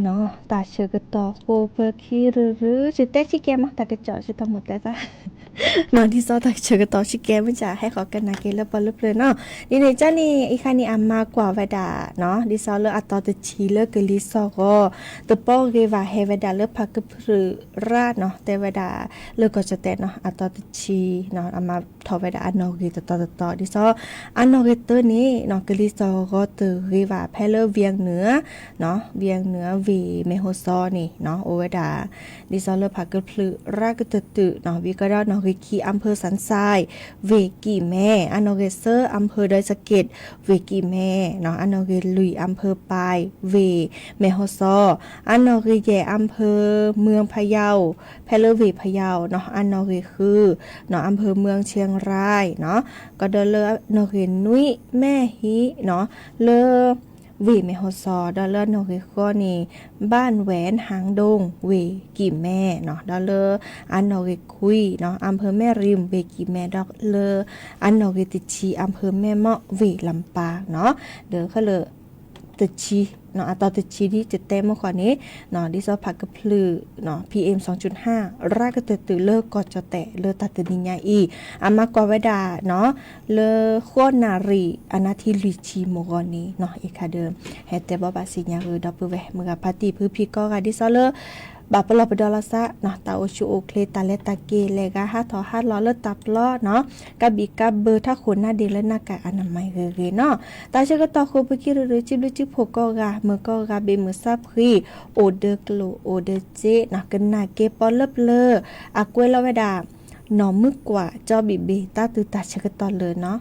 နီၤ တၢ်ဆၢကတီၢ်ဃိပခံရုရု စတဲဆံကဲမး တၢ်ကစီၣ်စတီၢ်မိၢ်တဲသး နီၤ ဒ်သိးတၢ်ဆၢကတီၢ်ဆံကဲမ့ၢ်စ့ၢ် ဟဲဃီၤကနၣ်က့ၤလၢပီၣ်လၢပျၢၤနီၤ ဒ်န့ၣ်ကန့ၣ် အံၤခါန့ၣ် အမၤကွၢ်ဝဲဒၣ်နီၤ ဒ်သိးလၢအတီၤတဆံလၢကလံၤစိးဂီၤ တပီဂ့ၤဘၣ်ဟဲဝဲဒၣ်လၢဖးကဖျၢၣ်ရၣ်နီၤ တဲဝဲဒၣ် လၢကီၢ်ကၠီၣ်တဲၣ်နီၤ အတီၤတဆံနီၤ အမၤထီၣ်ဝဲဒၣ်အနီၣ်ဂံၢ်တတီၤတတီၤ ဒ်သိး အနီၣ်ဂံၢ်တၢန့ၣ်နီၤ ကလံၤစိးဂီၤတဂ့ၤဘၣ် ဖဲလၢ ဝံယၢင်းနုာ်နီၤ ဝံယၢင်းနုာ် ဝ့ၢ်မဲၢ်ဟိၣ်စီၤန့ၣ်နီၤ အိၣ်ဝဲဒၣ် ဒ်သိးလၢဖးကဖျၢၣ်ရၣ်ကတၢၢ်တုာ်နီၤ ဝံၤကဒီးနီၣ်ဂံၢ်ခံ အၣ်ဖၢၣ်စၣ်စဲၣ် ဝ့ၢ်ကံၣ်မဲ အနီၣ်ဂံၢ်သၢ အၣ်ဖၢၣ်ဒိၣ်စက့ၣ် ဝ့ၢ်ကံၣ်မဲနီၤ အနီၣ်ဂံၢ်လွံၢ် အၣ်ဖၢၣ်ပၢၢ် ဝ့ၢ်မဲၢ်ဟိၣ်စီၤ အနီၣ်ဂံၢ်ယဲၢ် အၣ်ဖၢၣ်မၢၢ်ဖယီၤ ဖဲလၢဝ့ၢ်ဖယီၤနီၤ အနီၣ်ဂံၢ်ဃုနီၤ အၣ်ဖၢၣ်မၢၢ်ဆ့ရၣ်နီၤ ကဒီးလၢနီၣ်ဂံၢ်နွံ မဲၢ်ဟံးနီၤ လၢ ဝ့ၢ်မဲၢ်ဟိၣ်စီၤ ဒီးလၢအနီၣ်ဂံၢ်ဃိးန့ၣ် บ้านแหวนหางดง ဝ့ၢ်ကံၣ်မဲနီၤ ဒီးလၢအနီၣ်ဂံၢ်ခွံနီၤ အၣ်ဖၢၣ်မဲၢ်ရံၣ် ဝ့ၢ်ကံၣ်မဲ ဒီးလၢအနီၣ်ဂံၢ်တဆံ အၣ်ဖၢၣ်မဲၢ်မီး ဝ့ၢ်လၣ်ပၢ်နီၤ ဒီးခဲလၢာ် တဆံနီၤ အတီၤတဆံဒ်ယတဲမုၢ်ဃီန့ၣ်နီၤ ဒ်သိးဖးကဖျၢၣ်နီၤ PM စီၤကၠူၣ်ဟၣ် ရၣ်ကတၢၢ်တုာ်လၢကီၢ်ကၠီၣ်တဲၣ် လၢတၢ်တနံၤညါအံၤ အမၤကွၢ်ဝဲဒၣ်နီၤ လၢဃိးနၣ်ရံၣ် အနၢ်ထံလွံၢ်ဆံမုၢ်ဂီၤန့ၣ်နီၤ အံၤခါဒီး ဟဲတဲဘီဘၣ်စံၣ်ညါဂ့ၤ ဒီပုၢ်ဝဲၢ် မုၢ်ဂၤဖါတံၢ် ဖုဖံကိးဂၤ ဒ်သိးလၢ ဘၣ်ပလီၢ်ပဒီလီၤသးနီၤ တၢ်အိၣ်ဆူၣ်အိၣ်ချ့ တၢ်လဲၤတၢ်က့ၤ လဲၤဂၤဟးထီၣ်ဟးလီၤလၢတၢ်ပျီနီၤ ကးဘံၣ်ကးဘၢ ထးခိၣ်နါဒ့ လၢနၢ်ကၢ်အနမံၤဂ့ၤဂ့ၤနီၤ တၢ်ဆၢကတီၢ်ဃိပခံရုရု စံးဘျုးစံးဖှိၣ်ကိးဂၤ မုၢ်ကိးဂၤ ဘ့ၣ်မုၢ်ဆါဖှံ အိၣ်ဒီးကျိၣ်အိၣ်ဒီးစ့နီၤ ကနၣ်က့ၤပီၣ်လၢပျၢၤ အကွဲးလီၤဝဲဒၣ် နီၢ်မုၢ်ကွၢ် ကၠီဘံၣ်ဘ့ၣ် တၢ်တုၤတၢ်ဆၢကတီၢ်လၢာ်နီၤ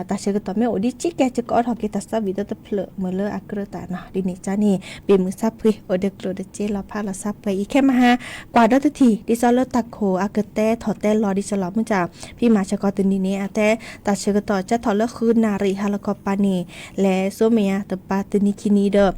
တၢ်ဆၢကတီၢ်မ့ၢ်အိၣ်ဒံးဆံးကဲ ယကအိးထီၣ်က့ၤတၢ်စီဘံၣ်ဒီးတဖျၢၣ် မုၢ်လၢအကြၢးတၢ်နီၤ ဒ်န့ၣ်ကန့ၣ် ဘ့ၣ်မုၢ်ဆါဖှံ အိၣ်ဒီးကျိၣ်ဒီးစ့ လီၤဖးလီၤဆါပှဲၤအံၤ ခဲမဟါ ကွၢ်ဒီးတထံၣ် ဒ်သိးလၢတၢ်ခိၣ်အကတဲထီၣ်တဲလီၤဒ်သိးလီၤ မုၢ်ကၢ် ဖံမၤဆၢကီးတနံၤန့ၣ် အတဲ တၢ်ဆၢကတီၢ် ကဲထီၣ်လၢဃုနၣ်ရံၣ် ဟါလီၤခီပၤန့ၣ် လဲၤစိမ့ၢ်ယါတပၤတနံၤခံနံၤဒီး တၢ်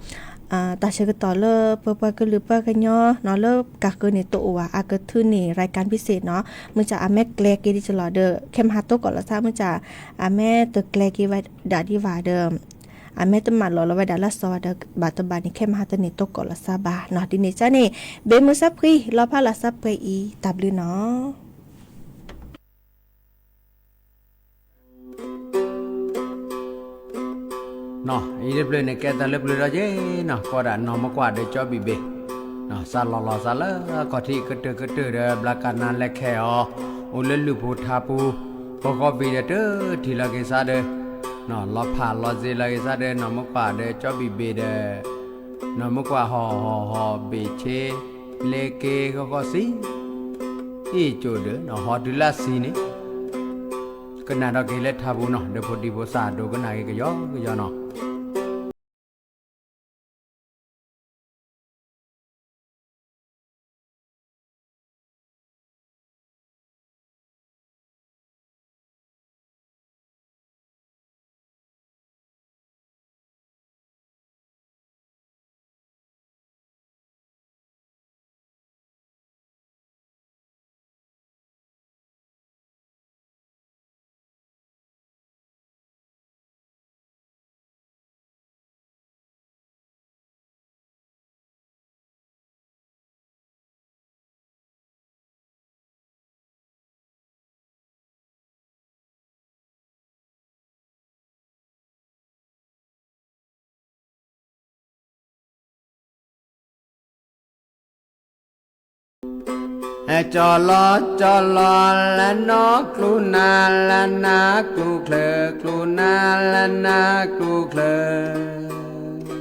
ဆၢကတီၢ်လၢပပှၤကလုာ်ပှၤကညီနီၤ လၢကးဃၢၤန့ၣ်တအိၣ်ဘၣ် အကထုးန့ၢ် ရံၣ်ကၣ်ဘံစ့ၣ်နီၤ မုၢ်ကၢ် အမ့ၢ်ကျဲၤက့ၤဒ်သိးလီၤဒီး ခဲမဟါတိကိးလီၤသး မုၢ်ကၢ် အမ့ၢ်တကျဲၤက့ၤဝဲဒၣ်ဒံးဘၣ်ဒီး အမ့ၢ်တမၤလီၤလီၤဝဲဒၣ်လၢစီၤဝဲဒီး ဘၣ်တဘၣ်န့ၣ် ခဲမဟါတန့ၢ်တိကိးလီၤသးဘၣ်နီၤ ဒ်န့ၣ်ကန့ၣ် ဘ့ၣ်မုၢ်ဆါဖှံ လီၤဖးလီၤဆါပှဲၤအံၤ တၢ်ဘျုးနီၤ နီၤ အံၤတဖျၢၣ်န့ၣ် ကဲတၢ်လၢပျၢၤဒီးက့ၤနီၤ ကိးဒၣ်နီၢ်မုၢ်ကွၢ်ဒီးကၠီဘံၣ်ဘ့ၣ် နီၤ စးလီၤလီၤစးလၢအခီၣ်ထံးကတၢၢ်ကတၢၢ်ဒီး ဘျါကနါလဲၤခဲအီၤ အိၣ်လၢလုၢ်ဖိထါပူၤ ဃီဃီဘ့ၣ်ဒီး တထံၣ်လီၤက့ၤစးဒီး နီၤ လီၤဖးလီၤစ့ၤလီၤက့ၤစးဒီး နီၢ်မုၢ်ကွၢ်ဒီးကၠီဘံၣ်ဘ့ၣ်ဒီး နီၢ်မုၢ်ကွၢ်ဟီၣ်ဟီၣ်ဟီၣ်ဘ့ၣ်ဆ့ လဲၤက့ၤဃီဃီဆံ အ့ၣ်ကၠိၣ်ဒီး နီၤ ဟီၣ်တုၤလၢဆံန့ၣ် ကနၣ်ဒီးက့ၤလၢထါပူၤနီၤ ဒီးဖိဒံဖိသၣ်ဒိကနၣ်က့ၤကယီကယီနီၤကၠီလီၤကၠီလီၤ လၢနီၢ်ကျိၣ်နၢ် လၢနၢ်ကျိၣ်ချၢ ကျိၣ်နၢ်လၢနၢ်ကျိၣ်ချၢ နၢ်ကၠီလီၤနီၢ်ကျိၣ်နၢ်ကျိၣ်ချၢ နီၢ်ကၠီ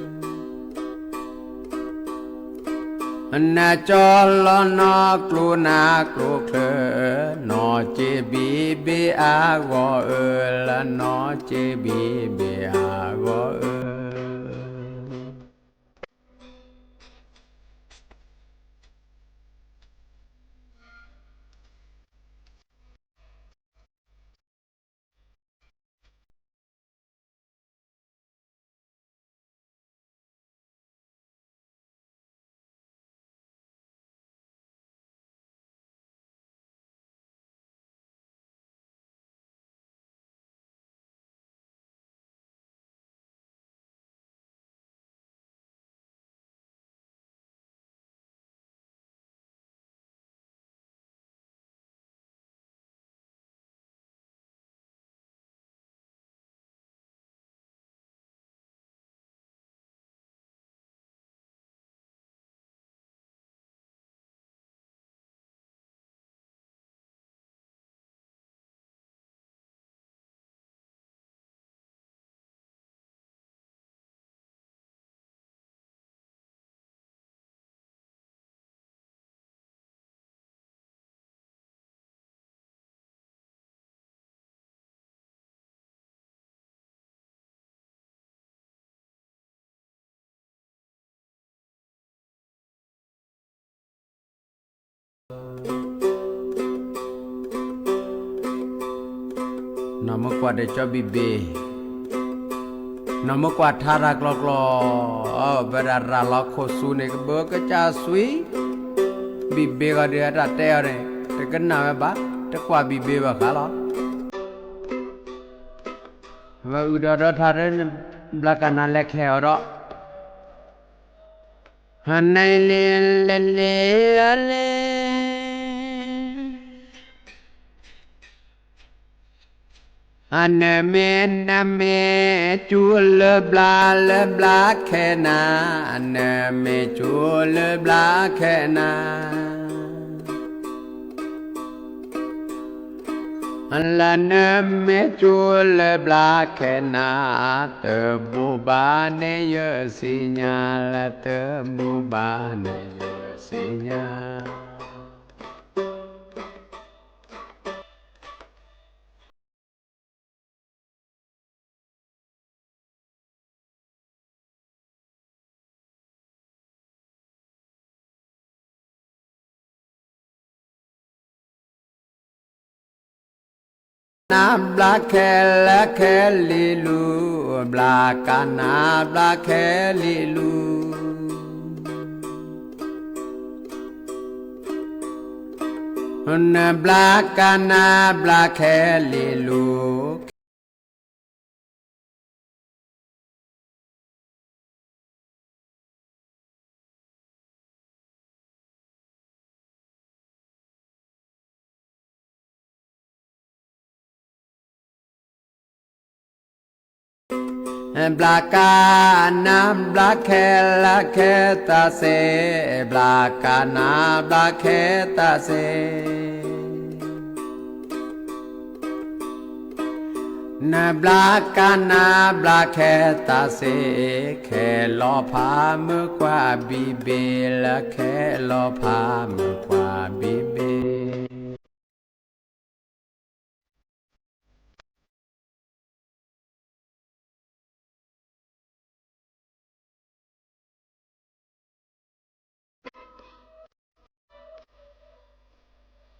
ဘံၣ်ဘ့ၣ်အဂီၢ်ဧၢ, လၢနီၢ်ကၠီဘံၣ်ဘ့ၣ်အဂီၢ်ဧၢ. နီၢ်မုၢ်ကွၢ်ဒီးကၠီဘံၣ်ဘ့ၣ်, နီၢ်မုၢ်ကွၢ်ထါတၢ်ကျီကျီ, ပဒၣ်ရၤလီၤခိၣ်ဆူန့ၣ် ကဘၢကစၢ်စွံ, ဘံၣ်ဘ့ၣ်ဂီၤဒီးအတၢ်တဲအီၤန့ၣ် တကနၣ်ဝဲဘၣ်, တကွၢ်ဘံၣ်ဘ့ၣ်ဘၣ်ဃးလီၤ. ဝဲအုၣ်ဒီးဒီထါ ဘျါကနၣ်လဲၤခဲအီၤဒီး ဟန့ၣ်လ့လ့လ့လ့, အနမ့ၢ်နမ့ၢ်ကၠူလၢဘျါလၢဘျါခဲနၤ, အနမ့ၢ်ကၠူလၢဘျါခဲနၤ လၢနမ့ၢ်ကၠူလၢဘျါခဲနၤ, တဘူၣ်ဘၣ်န့ၣ်ယစံညါ, လၢတဘူၣ်ဘၣ်န့ၣ်ယစံညါ. နဘျါခဲလၢခဲလံလူ, ဘျါကနၣ်ဘျါခဲလံလူ, နဘျါကနၣ်ဘျါခဲလံလူ. ဘျါကနၣ်ဘျါခဲလၢခဲတၢ်စ့, ဘျါကနၣ်ဘျါခဲတၢ်စ့, နဘျါကနၣ်ဘျါခဲတၢ်စ့, ခဲလီၤဖးမုၢ်ကွၢ်ဘံၣ်ဘ့ၣ်, လၢခဲလီၤဖးမုၢ်ကွၢ်ဘံၣ်ဘ့ၣ်.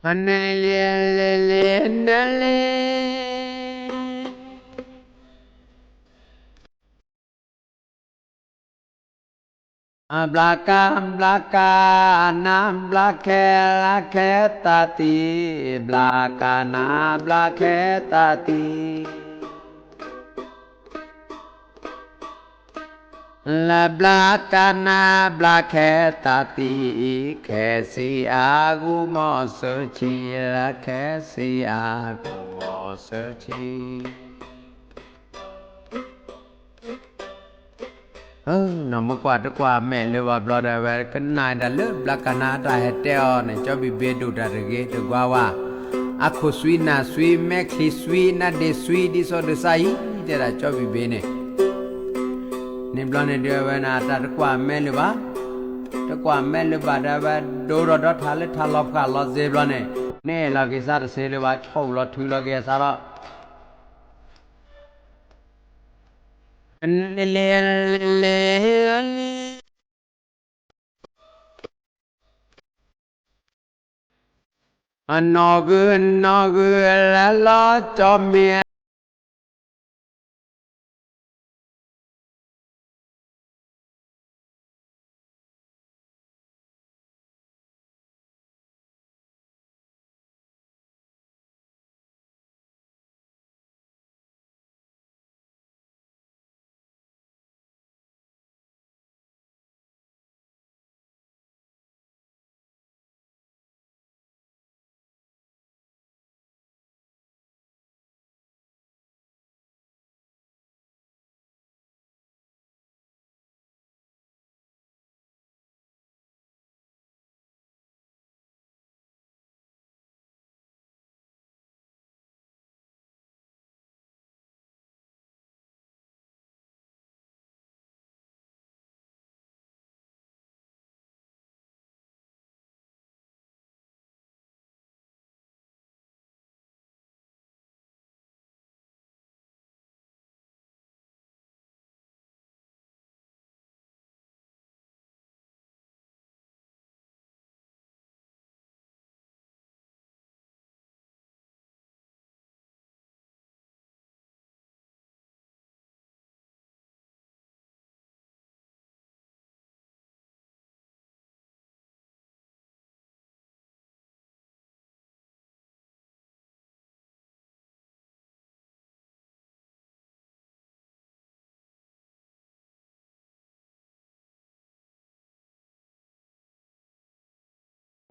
အနလ့လ့လ့နလ့ အဘျါက ဘျါကနၣ်ဘျါခဲလၢခဲတၢ်တံၢ်, ဘျါကနၣ်ဘျါခဲတၢ်တံၢ်, လၢဘျါကနၣ်ဘျါခဲတၢ်တံၢ်, ခဲဆံးအါဂူာ်မီၤစၢၤဆံး, လၢခဲဆံးအါဂူာ်မီၤစၢၤဆံး. နီၢ်မုၢ်ကွၢ်တကွၢ်မဲာ်လၢၤဘၣ်ဘျီဒီး အဝဲကနၣ်ဒၣ်လၢဘျါကနၣ်အတၢ်ဟဲတဲအီၤန့ၣ် ကၠီဘံၣ်ဘ့ၣ်ဒိၣ်တၢ်တဂ့ၤတကွၢ်ဝဲ, အခိၣ်စွံနၢ်စွံ မဲာ်ချံစွံ နါဒ့စွံ ဒ်သိးဒီးစါအံၤ တဲဒၣ်ကၠီဘံၣ်ဘ့ၣ်န့ၣ်, န့ၣ်ဘျီန့ၣ်ဒီးအဝဲန့ၣ် အတၢ်တကွၢ်မဲာ်လၢၤဘၣ်, တကွၢ်မဲာ်လၢၤဘၣ်ဒီး အဝဲဒိဒီးဒီထါလၢထါလီၤဖှၣ်လီၤစ့ဘျီန့ၣ် န့ၣ်လီၤက့ၤစါတစ့လၢၤဘၣ် ဆိၣ်လီၤထုးလီၤက့ၤစါဒီး အနီၢ်ဂုၢ်နီၢ်ဂုၢ်လၢလီၤကၠီမ့ၢ်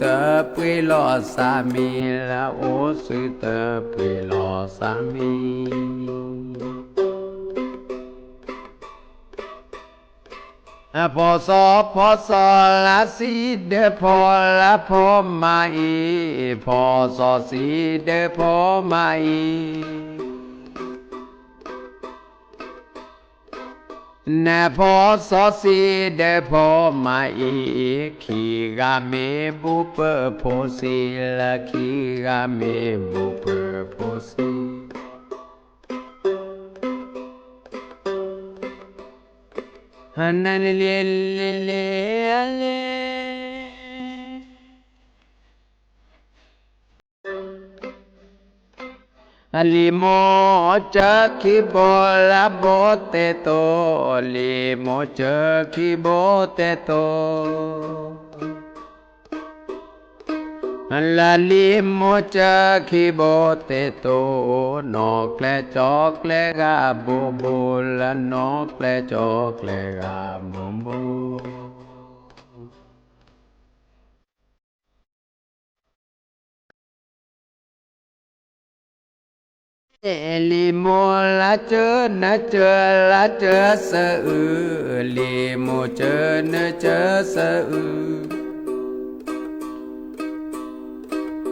အိၣ်ဆူၣ်အိၣ်ချ့လၢအိၣ်ဆူၣ်အိၣ်ချ့လၢသးမံၤလၢအိၣ်ဆူၣ်အိၣ်ချ့လၢသးမံၤ ဖီစီၤဖီစီၤလါစံဒၢဖီလါဖီမၤအံၤ, ဖီစီၤစံဒၢဖီမၤအံၤ, နဖီစီၤစံဒၢဖီမၤအံၤ, ခံဂၤမ့ၢ်ဘူးပၢၤဖိဆံးလၢခံဂၤမ့ၢ်ဘူးပၢၤဖိဆံး နလ့လ့လ့လ့လ့ လံာ်မိၢ်စၢၤခံဘိလၢဘိတဲတိၤ, လံာ်မိၢ်စၢၤခံဘိတဲတိၤ လၢလံာ်မိၢ်စၢၤခံဘိတဲတိၤ, နီၢ်ကျဲကၠီကျဲဂၤဘိဘိ, လၢနီၢ်ကျဲကၠီကျဲဂၤဘိဘိ လံာ်မိၢ်လါစၢၤနစၢၤလါစၢၤစၢၤအုး, လံာ်မိၢ်စၢၤနစၢၤစၢၤအုး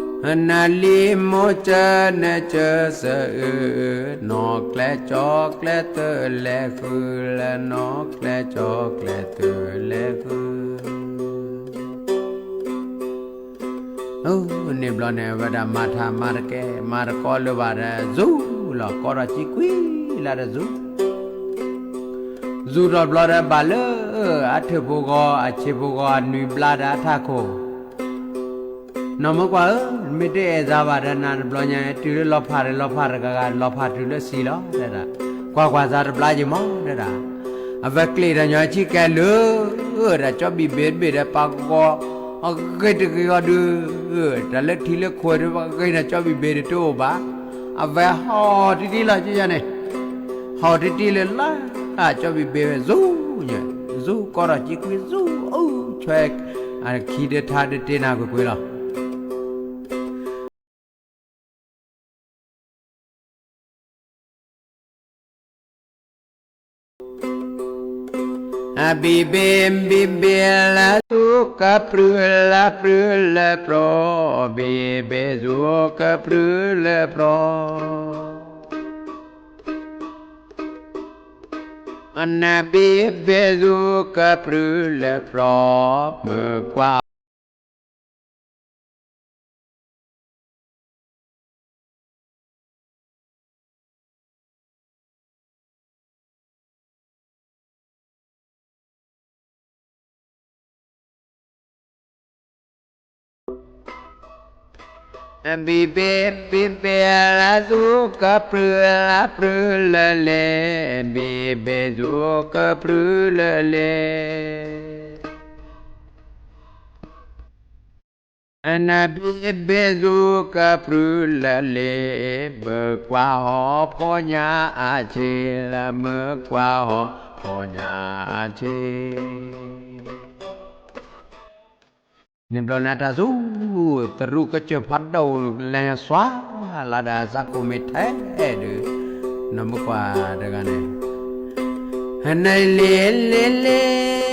နလံာ်မိၢ်စၢၤနစၢၤစၢၤအုး, နီၢ်ကျဲကၠီကျဲတၢ်လဲၤဃုာ်, လၢနီၢ်ကျဲကၠီကျဲတၢ်လဲၤဃုာ် န့ၣ်ဘျီန့ၣ် အဝဲဒၣ်မၤထးမၤတကဲ မၤတကီလၢၤဘၣ်ဒီး စူၤလီၤ ကီထီၣ်ကံကွံလၢ်ဒီးစူၤ စူၤထီၣ်ဘျီဒီး ဘၣ်လၢအထၢၣ်ဖိဂီၤ အဆံးဖိဂီၤ အနွံဘျါဒီးအထးခိၣ် နီၢ်မုၢ်ကွၢ်ဧၢ, မ့ၢ်တအဲၣ်စါဘၣ်ဒီး နၤတဘျီညါ တုၤလၢလီၤဖးဒီး လီၤဖးတဂၤဂၤ လီၤဖးတုၤလၢစံလီၤ တဲဒၣ်, ကွၢ်ကွၢ်စါတဘျါယံၤမး တဲဒၣ်, အဝဲကျ့ၣ်တၢ်ညီဆံးကဲလၢာ် ဒီးကၠီဘံၣ်ဘ့ၣ်တဘ့ၣ်ဒီး ပှၤဂီၤ အဂ့ၤတဂ့ၤအီၤဒုး, တၢ်လၢထံလၢခိၣ်ဒီး ပှၤဂ့ၤန့ၣ် ကၠီဘံၣ်ဘ့ၣ်တအိၣ်ဘၣ်, အဝဲဟီၣ်တံၢ်တံၢ်လီၤ ကၠီယၤန့ၣ်, ဟီၣ်တံၢ်တံၢ်လၢ်လၢ် ကၠီဘံၣ်ဘ့ၣ်ဝဲ စူၤညါ, စူၤကီထီၣ်ကံကွံ စူၤအိၣ်ဆွဲ အခံဒၢထါဒၢတ့နၤကွ့ၢ်ကွ့ၢ်လီၤ. ဘံၣ်ဘ့ၣ်ဘံၣ်ဘ့ၣ်လၢစူၤကပြုၢ်လၢပြုၢ်လၢပြီ, ဘံၣ်ဘ့ၣ်စူၤကပြုၢ်လၢပြီ နဘံၣ်ဘ့ၣ်စူၤကပြုၢ်လၢပြီ, မုၢ်ကွၢ် ဘံၣ်ဘ့ၣ်ဘံၣ်ဘ့ၣ်လၢ စူၤကပြုၢ်လၢပြုၢ်လၢလ့ၣ်, ဘံၣ်ဘ့ၣ်စူၤကပြုၢ်လၢလ့ၣ် နဘံၣ်ဘ့ၣ်စူၤကပြုၢ်လၢလ့ၣ်, မုၢ်ကွၢ်ဟီၣ်ဖိညါအဆံးလၢ မုၢ်ကွၢ်ဟီၣ်ဖိညါအဆံး န့ၣ်ဘျီန့ၣ် တၢ်စူၤ တရူးကစၢၢ်ဖးဒိၣ်လဲၤစွါ လၢဒၣ်စးခိၣ်မ့ၢ်ထဲဒုး နီၢ်မုၢ်ကွၢ်တဂၤန့ၣ် နလ့လ့လ့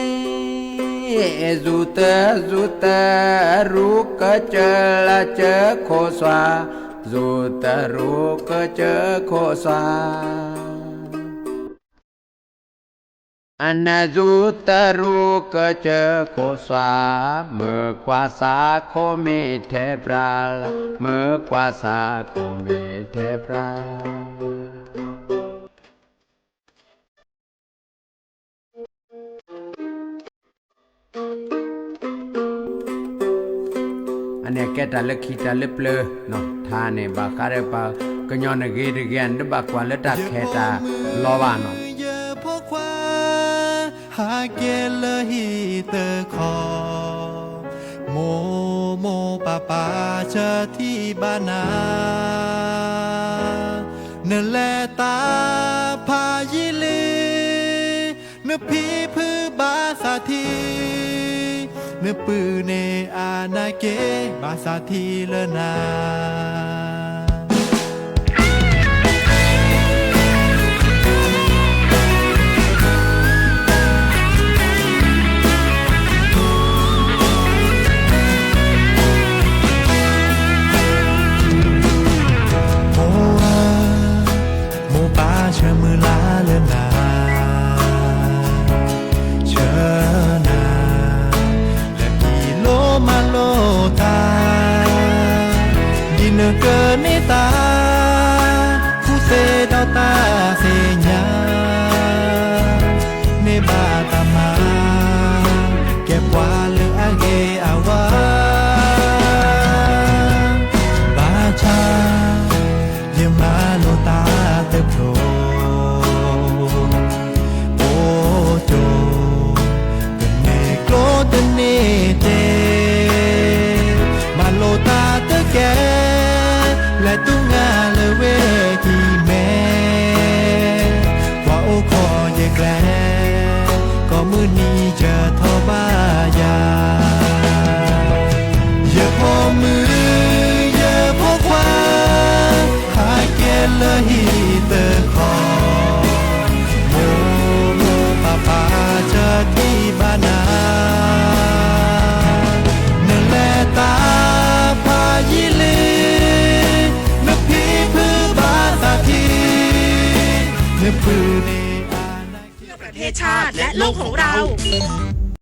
စူၤတၢ်စူၤတၢ် ရူးကစၢၢ်လၢစၢၢ်ခိၣ်စွါ, စူၤတၢ်ရူးကစၢၢ်ခိၣ်စွါ နစူၤတၢ်ရူးကစၢၢ်ခိၣ်စွါ, မုၢ်ကွၢ်စးခိၣ်မ့ၢ်ထဲပြးလၢ မုၢ်ကွၢ်စးခိၣ်မ့ၢ်ထဲပြး အန့ၣ်ကဲတၢ်လၢခံတၢ်လၢပျၢၤနီၤ, ထါန့ၣ် ဘၣ်ဃးဒီးပှၤကညီနဂ့ၤတဂ့ၤ နတဘၣ်ကွၢ်လၢတၢ်ခဲတၢ်လီၤဘၣ်နီၤ. ယဖိခွါ ဟးက့ၤလၢဟံၣ်တခီ, မိၢ်မိၢ်ပၢ်ပၢ်ဆၢထံၣ်ဘၣ်နၤ, နလဲၤတၢ်ဖးယံာ်လံ နဖံဖုဘၣ်သးထံၣ် နပုၢ်န့ၣ်အါနာ်က့ ဘၣ်သးထံၣ်လၢနၤ မိၢ်ဧၢ, မိၢ်ပၢ်ဆၢမုၢ်လၢ်လၢနၤ, ဆၢနၤ လၢဟံၣ်လိၤမၤလိတၢ်, ဒ်နကန့ၢ်တၢ် ကူၣ်သ့ဒီးတၢ်သ့ၣ်ညါ, န့ၢ်ဘၣ်တၢ်မၤ ကဲပှၤလၢအဂ့ၤအဝါ, ဘၣ်ဆၣ် ယမၤလိတၢ်တဖျိ အိၣ်ကၠိ တန့ၢ်ကျိတန့ၢ်စ့, မၤလိတၢ်တကဲ လဲၤတူၢ်ငါလၢဝ့ၢ်ကံၢ်မဲ, ပှၤအိၣ်ခိးယကျဲ ကိးမုၢ်နံၤယထီၣ်ဘၣ်ယၤ, ယဖိမုၣ် ယဖိခွါ ဟဲက့ၤလၢဟံၣ်တခီ, မိၢ်မိၢ်ပၢ်ပၢ်ဆၢထံၣ်ဘၣ်နၤ, နလဲၤတၢ်ဖးယံာ်လံ, နဖံဖုဘၣ်သးထံၣ်, နပုၢ်န့ၣ်အါနာ်က့ เพื่อประเทศชาติและโลกของเรา